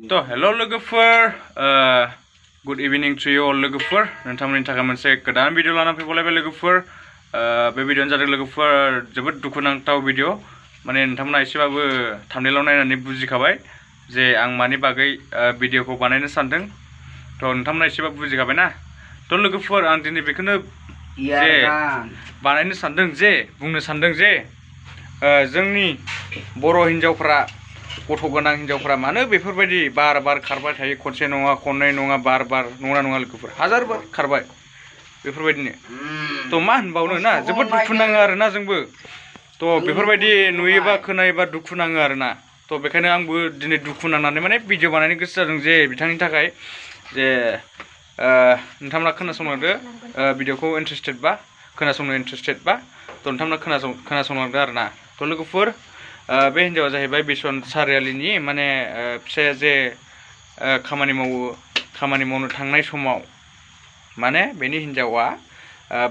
तो हेलो लोगोफोर good evening to you all लोगोफोर नोंथांमोननि थाखाय मोनसे गोदान भिडिअ लाना फैबावलायबाय लोगोफोर बे भिडिअआनो जादों लोगोफोर जोबोद दुखुनांथाव भिडिअ माने नोंथांमोना एसेबाबो थाम्बनेइलाव नायनानै बुजिखाबाय जे आं मानि बागै भिडिअखौ बानायनो सानदों तो नोंथांमोना एसेबाबो बुजिखाबाय ना तो लोगोफोर आं दिनै बेखौनो जे बानायनो सानदों जे बुंनो सानदों जे जोंनि बर' हिन्जावफोरा गथ' गोनां हिन्जावफोरा मानो बेफोरबायदि बार बार खारबाय थायो खनसे नङा खननै नङा बार बार नङा लोगोफोर हाजार बार खारबाय बेफोरबायदिनो तो मा होनबावनो ना जोबोद दुखु नाङो आरोना जोंबो तो बेफोरबायदि नुयोबा खोनायोबा दुखु नाङो आरोना तो बेखायनो आंबो दिनै दुखु नांनानै माने भिडिअ बानायनो गोसो जादों जे बिथांनि थाखाय जे नोंथांमोना खोनासंलांदो भिडिअखौ इन्टारेस्टेड बा खोनासंनो इन्टारेस्टेड बा तो नोंथांमोना खोनासंलांदो आरोना तो लोगोफोर बे हिन्जावा जाहैबाय बेसन सारियालिनि माने फिसाया जे खामानि मावनो थांनाय समाव माने बेनि हिन्जावा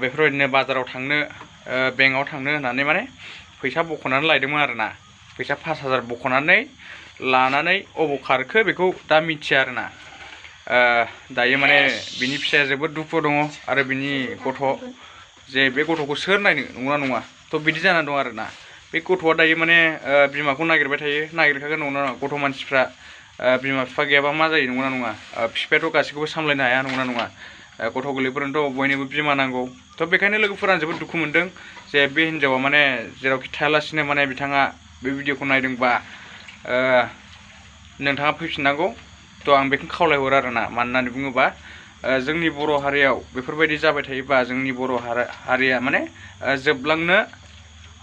बेफोरबायदिनो बाजाराव थांनो बेंकआव थांनो होननानै माने फैसा बख'नानै लायदोंमोन आरोना फैसा 5000 बख'नानै लानानै अबाव खारखो बेखौ दा मिथिया आरोना दायो माने बिनि फिसाया जोबोद दुखु दङ आरो बिनि गथ' जे बे गथ'खौ सोर नायनो नंगौना नङा तो बिदि जानानै दं आरोना बे गथ'आ दायो माने बिमाखौ नागिरबाय थायो नागिरखागोन नंगौना नङा गथ' मानसिफ्रा बिमा बिफा गैयाबा मा जायो नंगौना नङा बिफायाथ' गासैखौबो सामलायनो हाया नंगौना नङा गथ' गोरलैफोरनोथ' बयनोबो बिमा नांगौ तो बेखायनो लोगोफोरा जोबोद दुखु मोनदों जे बे हिन्जावा माने जेरावखि थायालासिनो माने बिथाङा बे भिडिअखौ नायदोंबा नोंथाङा फैफिननांगौ तो आं बेखौ खावलायहरो आरोना मानो होननानै बुङोबा जोंनि बर' हारियाव बेफोरबायदि जाबाय थायोबा जोंनि बर' हारिया माने जोबलांनो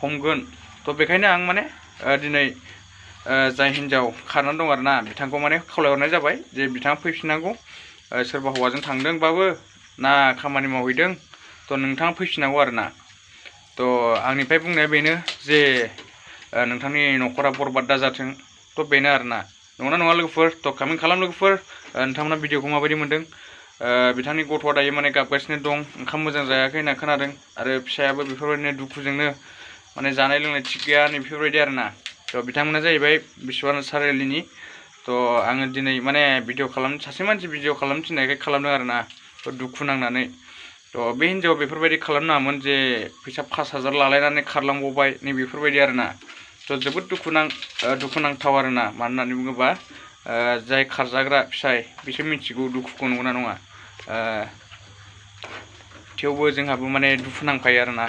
हमगोन तो बेखायनो आं माने दिनै जाय हिन्जाव खारनानै दं आरोना बिथांखौ माने खावलायहरनाय जाबाय जे बिथाङा फैफिननांगौ सोरबा हौवाजों थांदोंबाबो ना खामानि मावहैदों तो नोंथाङा फैफिननांगौ आरोना तो आंनिफ्राय बुंनाया बेनो जे नोंथांनि न'खरा बरबाद दाजाथों तो बेनो आरोना नङा लोगोफोर तो कमेन्ट खालाम लोगोफोर नोंथांमोना भिडिअखौ माबायदि मोनदों बिथांनि गथ'आ दायो माने गाबगासिनो दं ओंखाम मोजां जायाखै होनना खोनादों आरो फिसायाबो बेफोरबायदिनो दुखुजोंनो माने जानाय लोंनाय थिग गैया नै बेफोरबायदि आरोना तो बिथांमोना जाहैबाय बेसन सारियालिनि तो आङो दिनै माने सासे मानसि भिडिअ खालामनो थिननायखाय खालामदों आरोना तो दुखु नांनानै तो बे हिन्जावा बेफोरबायदि खालामनो नाङामोन जे फैसा 5000 लालायनानै खारलांबावबाय नै बेफोरबायदि आरोना तो जोबोद दुखुनांथाव आरोना मानो होननानै बुङोबा जाय खारजाग्रा फिसाय बिसोर मिथिगौ दुखुखौ नंगौना नङा थेवबो जोंहाबो माने दुखु नांखायो आरोना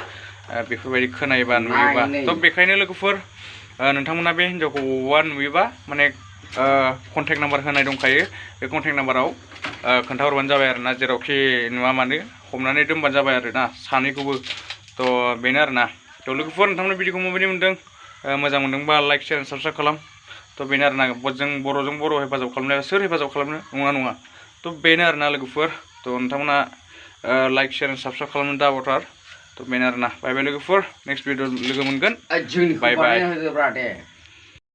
बेफोरबायदि खोनायोबा नुयोबा तो बेखायनो लोगोफोर नोंथांमोना बे हिन्जावखौ बबावबा नुयोबा माने कन्टेक्ट नाम्बार होनाय दंखायो बे कन्टेक्ट नाम्बाराव खोन्थाहरबानो जाबाय आरोना जेरावखि नुवा मानो हमनानै दोनबानो जाबाय आरोना सानैखौबो तो बेनो आरोना तो लोगोफोर नोंथांमोना भिडिअखौ माबायदि मोनदों मोजां मोनदोंबा लाइक शेयार साबस्क्राइब खालाम तो बेनो आरोना जों बर'जों बर' हेफाजाब खालामनाया सोर हेफाजाब खालामनो नङा तो बेनो आरोना लोगोफोर तो नोंथांमोना लाइक शेयार साबस्क्राइब खालामनो दाबावथार तो बेनो आरोना बाय बाय लोगोफोर नेक्स्ट भिडिअ लोगो मोनगोन बाय बाय